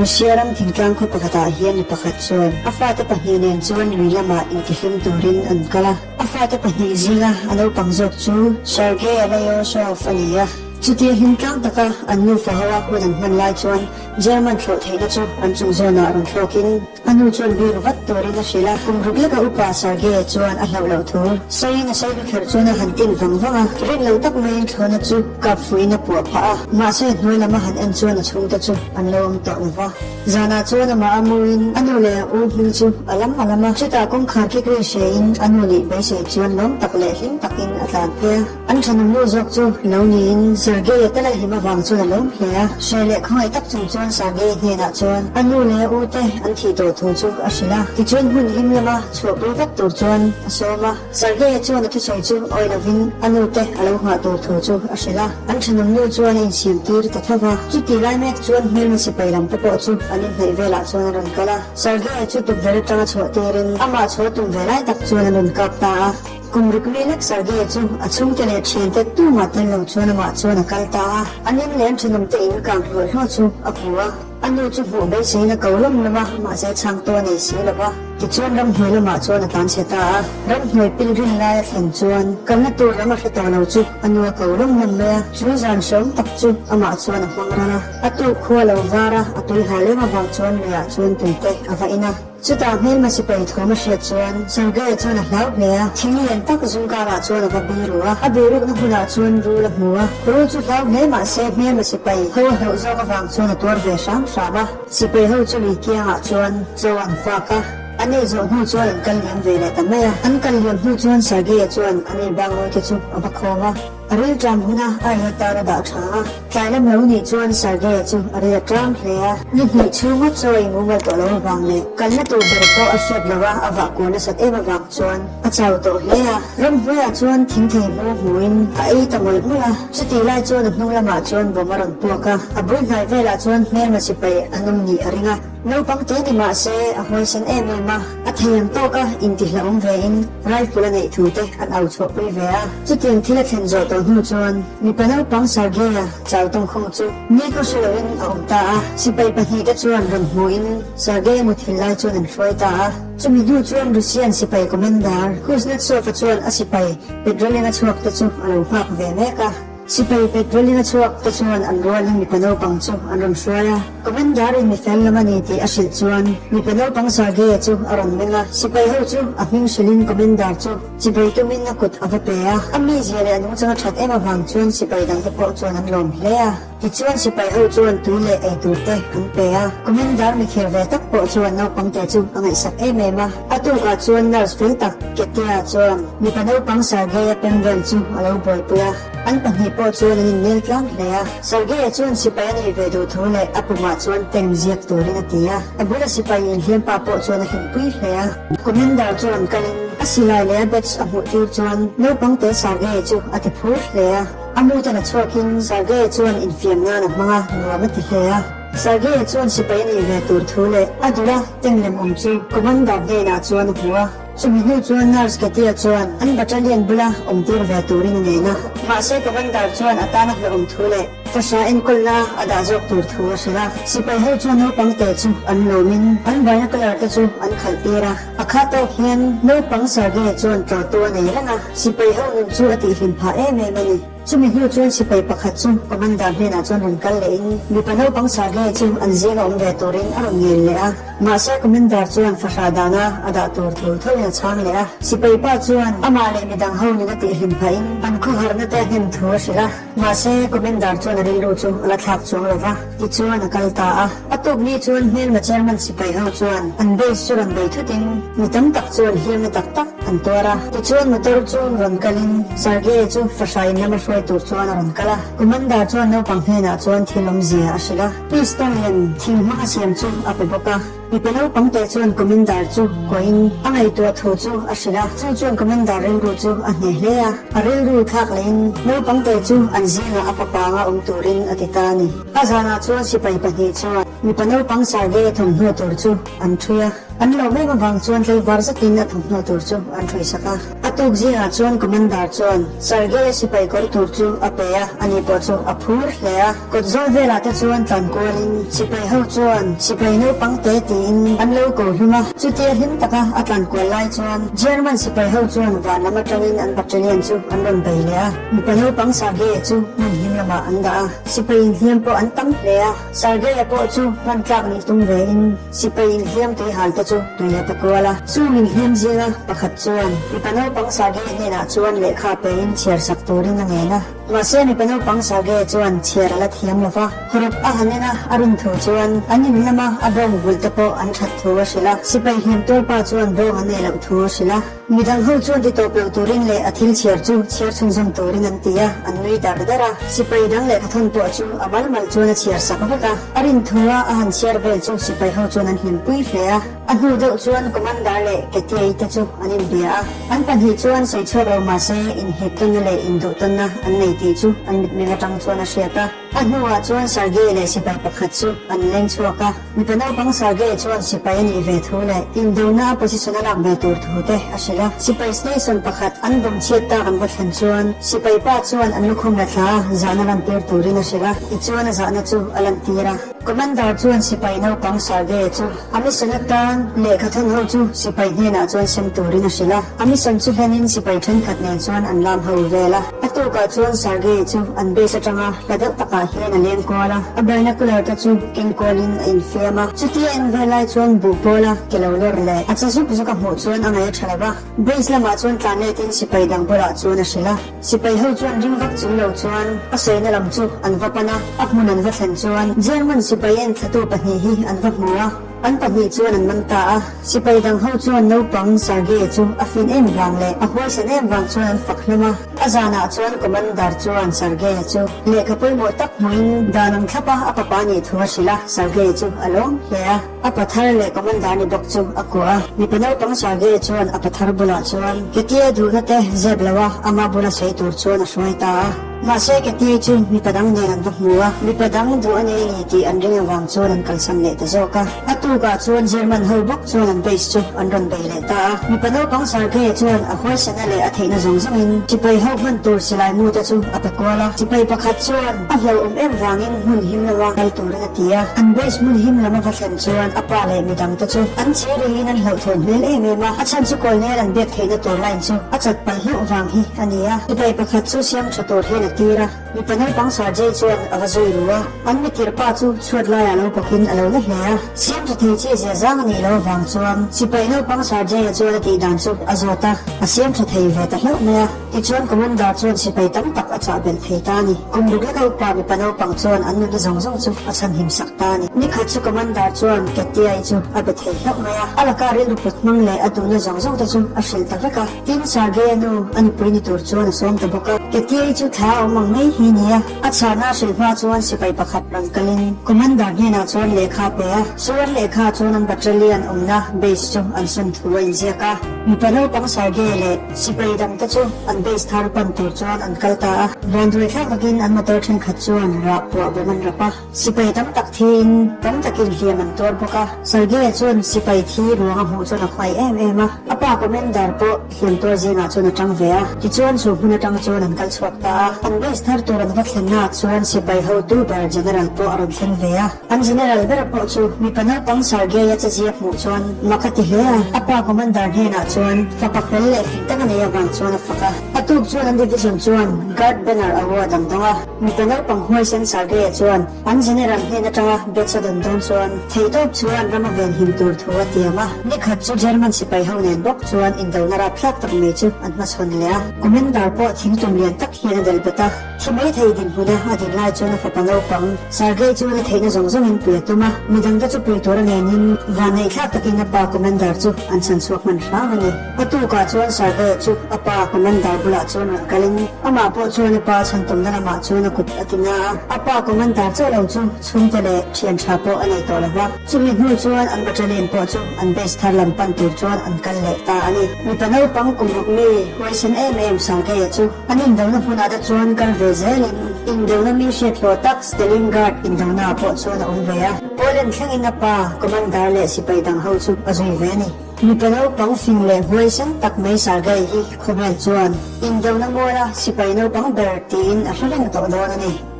Russia ram thingtlang khaw pakhatah hian mi pakhat chuan a fate pahnih nen chuan lui lamah intihlim turin an kal a. A fate pahnih zinga a naupang zawk chu Sergei Alayosov a ni a. Chutia hlimtlang taka an nufa hoa hun an hman lai chuan German thlawh theihna chu an chung zawnah rawn thlawkin, A nu chuan bik vat turin a hrilh a, kum ruk leka upa Sergei chuan a hlauh loh thu sawiin a sawi kherh chuan a han tin vang vang a, rin lo tak maiin thlawhna chu kap fuiin a puah phah a, mahse hnuai lam a han en chuan a chhungte chu an lo awm tawh lo va. Zanah chuan amah a muin a nu leh a u hming chu a lam a lam a, chutah kawngkhar kik ri hrein a nu nih beisei chuan lawm tak leh hlim takin a tlan phei a. An thenawm nu zawk chu lo niin Sergei-a tel a hlim avang chuan a lawm hle a. Hre leh khawngaih tak chung chuan Sergei hnenah chuan a nu leh a u te an thih tawh thu chu a hrilh a. Tichuan hmun him lama chhuahpui vat tur chuan a sawm a. Sergei-a chuan a thusawi chu awi lovin a nu te a lo nghah tur thu chu a hrilh a. An thenawm nu chuan a insiam tir ta tho va. Chuti lai mek chuan hmelma sipai lam te pawh chu an inhnaih velah chuan a rawn kal a. Sergei-a chu tukverh atanga chhuah tirin amah chhuah tum ve lai tak chuan a rawn kap ta a. Kum ruk mi lek Sergei chu a chhungte leh thiante tumah tel lo chuan amah chuan a kal ta a, a nin leh an thenawmte in kang hluah hluah chu a hmu a, a nu chu hmuh beiseiin a ko lawm lawm a, mahse chhangtu a nei si lo va. Tichuan ramhnuai lamah chuan a tlanchhe ta a, ramhnuai pil rin lai a thlen chuan kalna tur lam a hre tawh lo chu a nu a ko lawm lawm mai a, chu zan hreawm tak chu amah chuan a hmang ral a, a tuk khua lo var a, a tui hal em avang chuan leiah chuan tuite a va in a. Chutah hmelma sipai thawm a hriat chuan Sergei chuan a hlau hle a, thing lian tak zungkarah chuan a va biru a, a birukna hunah chuan rul a hmu a, rul chu hlau hle mah se hmelma sipai ho a hlauh zawk avang chuan a tuar ve hram hram a, sipai ho chu lui kiangah chuan chaw an fak a, an ei zawh hnu chuan an kal liam ve leh ta mai a, an kal liam hnu chuan Sergei-a chuan an ei bangawite chu a va khawm a. A ril ṭam huna a ei atan a dah ṭha a, tlai lam lo nih chuan Sergei-a chu a ril a ṭam hle a. Ni hnih chhung ngawt chaw ei mumal tawh lo avang leh kalna tur ber pawh a hriat lo a, a vah kual nasat em avang chuan a chau tawh hle a. Ramhnuaiah chuan thingthei hmu hmuin a ei ta mawlh mawlh a, chutih lai chuan a hnung lamah chuan bawm a rawn puak a, a bul hnai velah chuan hmelma sipai an awm nih a ring a. Naupang te ni mah se a huaisen em em a, a thei ang tawka intihlauhawm vein rifle a neih thu te an au chhuahpui ve a. Chutiang thil a thlen zawh tawh hnu chuan mipa naupang Sergei-a chau tawngkhawng chu ni kaw hre loin a awm ta a, sipai pahnihte chuan rawn hmuhin Sergei-a muthilh lai chuan an hruai ta a. Chumi hnu chuan Russian sipai commander Kuznetsov-a chuan a sipai petrolling a chhuak te chu a lo nghak ve mek a. Sipai petrolling a chhuak te chuan an rualin mipa naupang chu an rawn hruai a. Commander-in mi fel lam a ni tih a hrilh chuan mipa naupang Sergei-a chu a rawn meng a, sipai ho chu a hming hrilhin Commander chu chibai tumin a kut a va pe a. A mizia leh a nungchang a that em avang chuan sipai dangte pawh chuan an lawm hle a. Tichuan sipai ho chuan tui leh ei tur te an pe a. Commander mikhir ve tak pawh chuan naupangte chu a ngaihsak em em a. A tukah chuan nurse fel tak Ketia chuan mipa naupang Sergei-a pem vel chu a lo buaipui a. An pahnih pawh chuan an innel tlang hle a. Sergei-a chuan sipai a nih ve duh thu leh a pumah chuan tank ziak turin a ti a. A bula sipai inhliam pa pawh chuan a hlimpui hle a. Commander chu rawn kalin a silai leh a badge a hmuh tir chuan naupang te Sergei-a chu a ti phur hle a. A mutan a chhuakin Sergei-a chuan infiam nan a hmang a, nuam a ti hle a. Sergei-a chuan sipai a nih ve tur thu leh a dula tank lem awm chu Commander hnenah chuan a hmu a. Chumi hnu chuan Nurse Katia chuan an battalion bula awm tir ve turin a nen a. Mahse Commander chuan a tana hlauhawm thu leh fahrah enkawlna a dah zawk tur thu a hrilh a. Sipai ho chuan naupang te chu an lawmin an binocular te chu an khalh tir a. A kha tawk hian naupang Sergei chuan tlawhtu a nei reng a, sipai ho nun chu a tihhlim phah em em a ni. Chumi hnu chuan sipai pakhat chu Commander hnenah chuan rawn kal lehin mipa naupang Sergei chu an zinga awm ve turin a rawn ngen leh a. Mahse Commander chuan fahrah dana a dah tur thu thoin a chhang leh a. Sipai pa chuan amah leh midang ho nuna tihhlim phahin an khawharna te hnem thu a hrilh a. Mahse Commander chuan a rilru chu a la thlak chuang lo va, tichuan a kal ta a. A tuk ni chuan hmelma chairman sipai ho chuan an base chu rawn bei thutin mi tam tak chuan hliamna tak tak an tuar a. Tichuan motor chu rawn kalin Sergei chu fahrah in lama hruai tur chuan a rawn kal a. Commander chuan naupang hnenah chuan thil awmzia a hrilh a. Pistol lem thing hmanga siam chu a pe bawk a. Mipa naupang teh chuan Commander chu kuahin a ngaihtuah thu chu a hrilh a. Chu chuan Commander rilru chu a hneh hle a. A rilru thlak lehin naupang teh chu an zingah a papanga awm turin a ti ta a ni. A zanah chuan sipai pahnih chuan mipa naupang Sergei thawmhnaw tur chu an ṭhui a. An lo mek avang chuan tlaivar zetin a thawmhnaw tur chu an ṭhuisak a. tuk zingah chuan Commander chuan Sergei-a sipai kawr tur chu a pe a, ani pawh chu a phur hle a. Kawt zawl velah te chuan tlan kualin sipai ho chuan sipai naupang te tiin an lo ko hlum a. Chutia hlim taka a tlan kual lai chuan German sipai ho chuan van lam atangin an battalion chu an rawn bei leh a. Mipa naupang Sergei-a chu hmun him lamah an dah a, sipai inhliam pawh an tam hle a. Sergei-a pawh chu hman tlak nih tum vein sipai inhliam tuihal te chu tui a pe kual a. Chung inhliam zinga pakhat chuan mipa naupang Sergei hnenah chuan lehkha pein chhiar sak turin a ngen a. Mahse mipa naupang Sergei chuan chhiar a la thiam lo va, hawrawp a han en a, a rin thu chuan an in lama a bawng vulh te pawh an that thu a hrilh a. Sipai hliam tuarpa chuan bawng a nei loh thu a hrilh a. Midang ho chuan ti tawp loh turin leh a thil chhiar chu chhiar chhunzawm turin an ti a, an nui dar dar a. Sipai dang lehkhathawn pawh chu a mal mal chuan a chhiar sak vek a. A rin thu a a han chhiar vel chu sipai ho chuan an hlimpui hle a. A hnu deuh chuan Commander leh Ketiai te chu an inbia a. An pahnih chuan sawi chhuak lo mahse inhip tawnna leh induh tawnna an nei tih chu an mitmeng atang chuan a hriat a. A hnuah chuan Sergei leh sipai pakhat chu an leng chhuak a. Mipa naupang Sergei chuan sipai a nih ve thu leh indona a position a lak ve tur thu te a hrilh a. Sipai station pakhat an bawm chhiat tak an va thlen chuan sipai pa chuan an lukhum la thla a zahna lantir turin a hrilh a, tichuan a zahna chu a lantir a. Commander chuan sipai naupang Sergei chu a mission atan lehkha thawn ho chu sipai hnenah chuan sem turin a hrilh a. A mission chu hlenin sipai thenkhat nen chuan an lam ho vel a. A tukah chuan Sergei chu an base atanga hla deuh takah hian a leng kual a, a binocular te chu keng kualin a infiam a. Chutia en vel lai chuan buh pawla ke lo lawr leh a che zuk zuk a hmuh chuan a ngaih a tha lo va. Base lamah chuan tlan letin sipai dang bulah chuan a hrilh a. Sipai ho chuan ring vak chung lo chuan a sawina lam chu an va pan a, a hmun an va thlen chuan German sipai enthlatu pahnih hi an va hmu a. An pahnih chuan an man ta a, sipai dang ho chuan naupang Sergei chu a fin em vang leh a huaisan em vang chuan an fak hlawm a. A zanah chuan Commander chuan Sergei chu lehkha pawimawh tak hmuhin dan ang thlap a a papa nih thu a hrilh a, Sergei chu a lawm hle a. A pathar leh Commander ni bawk chu a kuah a, mipa naupang Sergei chuan a pathar bulah chuan Ketia duhna te zep lo a ama bula sawi tur chuan a hruai ta a. Mahse Katie chu mipa dang nen an va hmu a, mipa dang duh a nei ni tih an ring avang chuan an kalsan leh ta zawk a. A tukah chuan German ho bawk chuan an base chu an rawn bei leh ta a. Mipa naupang Sergei chuan a huaisana leh a theihna zawng zawngin sipai ho hman tur silai mu te chu a pe kual a. Sipai pakhat chuan a hlauhawm em vangin hmun him lama kal turin a ti a. An base hmun him lama va thlen chuan a pa leh midang te chu an che riin an hlauhthawn hmel em em a. A chhan chu Colonel an biak theihna tur line chu a chat palh hlauh vang hi a ni a. Sipai pakhat chu siam tha tur hian a tir a, mipa naupang Sergei chuan a va zui ru a, an mitir pa chu chhuat laiah lo bawkin a lo la hle a, siam tha thei chi zia zang a nih loh avang chuan sipai naupang Sergei-a chuan a tih dan chu a zawt a, a siam tha thei ve ta hlauh mai a, tichuan Commander chuan sipai tam tak a chah belh thei ta a ni. Kum ruk leka upa mipa naupang chuan an nunna zawng zawng chu a chhanhim sak ta a ni. Nikhat chu Commander chuan Katia-i chu a be thei hlauh mai a, a laka rilru put hmang leh a duhna zawng zawng te chu a hrilh ta vek a. Tin, Sergei-a nu a nupui ni tur chuan a sawm ta bawk a. Katia-i chu thla a awm ang mai hi ni a. A chhahna a hrilh hma chuan sipai pakhat rawn kalin Commander hnenah chuan lehkha a pe a. Chu an lehkha chuan an battalion awmna base chu an sawn thu a inziak a. Mipa naupang Sergei leh sipai dangte chu an base thar pan tur chuan an kal ta a. Vanduai thlak takin an motor thenkhat chuan rah puah bawm an rap a. Sipai tam tak thiin tam takin hliam an tuar bawk a. Sergei-a chuan sipai thi ruang a hmuh chuan a khuai em em a. A pa Commander pawh hliam tuar zingah chuan a tang ve a. Tichuan chu hmun atang chuan an kal chhuak ta a. An base thar tur an va thlennaah chuan sipai hotu ber General pawh a rawn thleng ve a. An General ber pawh chu mipa naupang Sergei-a chezia hmuh chuan mak a ti hle a. A pa Commander hnenah chuan fapa fel leh fing tak a nei avang chuan a fak a. A tuk chuan an division chuan Guard Banner Award an dawng a. Mipa naupang huaisen Sergei-a chuan an General hnen atanga Betsa dawn dawn chuan theihtawp chuan ram a venhim tur thu a tiam a. Ni khat chu German sipai ho nen bawk chuan indona rapthlak tak mai chu an hmachhawn leh a. Commander pawh thingtum lian tak hian a delh bet a. Thi mai thei dinhmuna a din lai chuan a fapa naupang Sergei chuan a theihna zawng zawngin pui a tum a. Midangte chu pui tur a ngenin vanneihthlak takin a pa Commander chu an chhan chhuak hman hram a ni. A tukah chuan Sergei-a chu a pa Commander bulah chuan rawn kalin amah pawh chuan a pa chhan tumna lamah chuan a kut a ti na a. A pa Commander chauh lo chu chhungte leh thian tha pawh a nei tawh lo va. Chumi hnu chuan an battalion pawh chu an base thar lam pan tur chuan an kal leh ta a ni. Mipa naupang kum ruk mi huaisen em em Sergei-a chu an indona hmunah te chuan kal ve zelin indona mi hriat hlawh tak Stalingrad indona ah pawh chuan a awm ve a. Poland thlengin a pa Commander leh sipai dang ho chu a zui ve a ni. Mipa naupang fing leh huaisen tak mai Sergei hi khawvel chuan indona muala sipai naupang ber tiin a hre reng tawh dawn a ni.